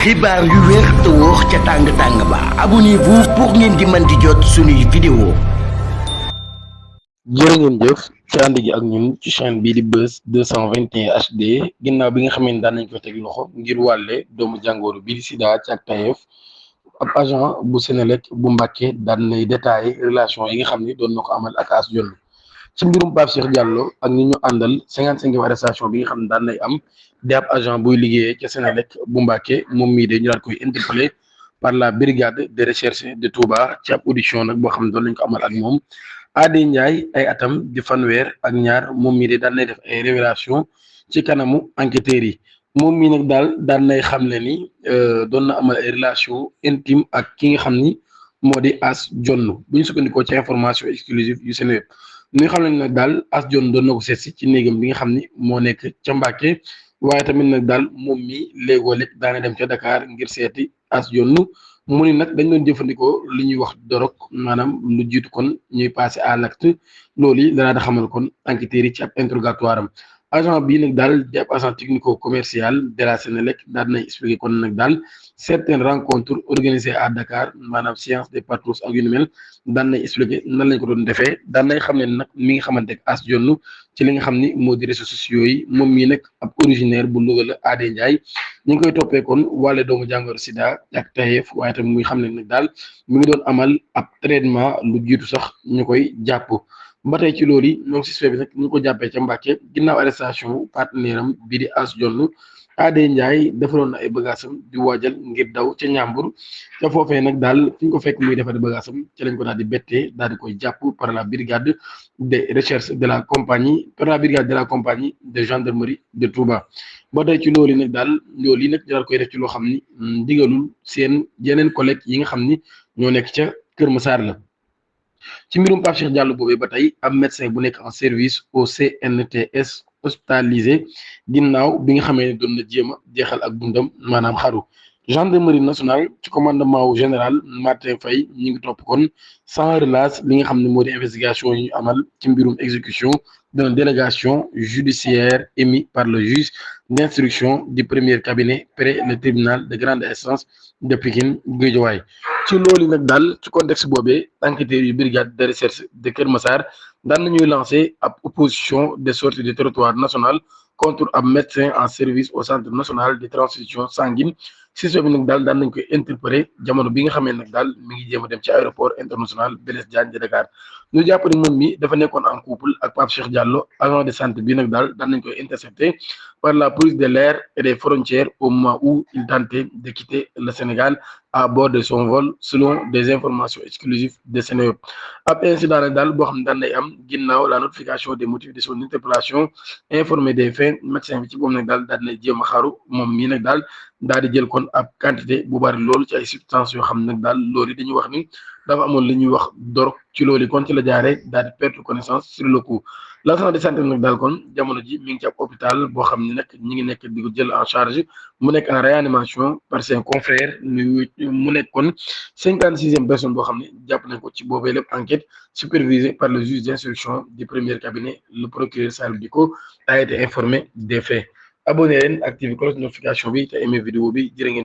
xibaar yu wér te wóor ca tàng-tàng ba abonnez-vous pour ngeen di mën di jot suñuy vidéo. jërë ngeen jëf ci ànd gi ak ñun ci chaîne bii di Buzz 221 HD ginnaaw bi nga xam ne daan nañ ko teg loxo ngir wàlle doomu jàngoro bii di Sida ci ak Taïf ab agent bu Senelec bu Mbàkke daan nay détaillé relation yi nga xam ne doon na ko amal ak As Dione ci mbirum Pape Cheikh Diallo ak ñi ñu àndal 55e arrestation bi nga xam ne daan nay am di ab agent buy liggéeyee ca Senelec bu Mbàkke moom mii de ñu daan koy interpellé par la brigade de recherche de Touba ci ab audition nag boo xam ne doon nañ ko amal ak moom. Adi Ndiaye ay atam di fanweer ak ñaar moom mii de daan nay def ay révélation ci kanamu enquêteurs yi moom mii nag daal daan nay xamle ni doon na amal ay relation intime ak ki nga xam ni moo di As Dione bu ñu sukkandikoo ci information exclusive yu Seneweb li nga xam ne nag daal As Dione doon na ko seet si ci néegam bi nga xam ni moo nekk ca Mbàkke waaye tamit nag daal moom mi léegoo léeg daana dem ca Dakar ngir seeti As Dione mu ni nag dañ doon jëfandikoo li ñuy wax dorog maanaam lu jiitu kon ñuy passé à l'acte loolu yi danaa da xamal kon enquêteurs yi ci ab interrogatoire am agent bii nag daal di ab agent technico commercial de la Sénélec daal nay expliqué kon nag daal certaines rencontres organisées à Dakar maanaam séance des patrouilles ak yu ni mel daan nay expliqué nan lañ ko doon defee daan nay xam ne nag mi nga xamante ak As Dione ci li nga xam ni moo di réseaux sociaux yi moom mii nag ab originaire bu Louga la Ade Ndiaye ñu ngi koy toppee kon wàlle doomu jàngoro Sida ak Taïf waaye tamit muy xam ne nag daal mi ngi doon amal ab traitement lu jiitu sax ñu koy jàpp ba tey ci loolu yi moom suspect bi nag ñu ko jàppee ca Mbàkke ginnaaw arrestation partenaire am bii di As Dione Ade Ndiaye defaloon na ay bagaasam di waajal ngir daw ca Ñàmbur ca foofee nag daal fi ñu ko fekk muy defari bagaasam ca lañ ko daal di bettee daal di koy jàpp par la brigade de recherche de la compagnie de gendarmerie de Touba. ba tey ci loolu nag daal loolu yi nag daal koy def ci loo xam ni ndigalul seen yeneen collègues yi nga xam ni ñoo nekk ca Kër Massar la ci mbirum Pape Cheikh Diallo boobee ba tey am médecin bu nekk en service au CNTS hospitalisé ginnaaw bi nga xamee ne doon na jéem a jeexal ak dundam maanaam xaru gendarmerie nationale ci commandement wu général Martin Faye ñu ngi topp kon sans relâche li nga xam ne moo di investigation yi ñu amal ci mbirum exécution d'une délégation judiciaire émis par le juge d'instruction du premier cabinet près le tribunal de grande instance de Pikine Guédiawaye ci loolu nag daal ci contexte boobee enquêteurs yu brigade de recherche de Kër Massar daan nañuy lancer ab opposition de sortie du territoire national contre ab médecin en service au centre national de transfusion sanguine suspect bi nag daal daan nañ koy interpellé jamono bi nga xamee nag daal mi ngi jéem a dem ci aéroport international Blaise Diagne de Dakar ñu jàpp ne moom mi dafa nekkoon en couple ak Pape Cheikh Diallo agent de santé bi nag daal daan nañ koy intercepté par la police de l'air et des frontières au moment où il tentait de quitter le Sénégal à bord de son vol selon des informations exclusives de Seneweb ab incident nag daal boo xam ne daan nay am ginnaaw la notification des motifs de son interpellation informé des faits médecin bi ci boobu nag daal daal nay jéem a xaru moom mii nag daal daal di jël kon ab quantité bu bari loolu ci ay substances yoo xam ne nag daal loolu dañuy wax ni dafa amoon li ñuy wax dorog ci loolu kon ci la jaaree daal di perdre connaissance sur le coup l'agent de santé nag daal kon jamono ji mi ngi ci ab hôpital boo xam ne nag ñi ngi nekk di ko jël en charge mu nekk en réanimation par ses confrères mu nekk kon 56e personne boo xam ne jàpp nañ ko ci boobee lépp enquête supervisée par le juge d'instruction du premier cabinet le procureur Salif Dicko a été informé des faits abonné leen activé cloche de notification bi te aimé vidéo bi jërë ngeen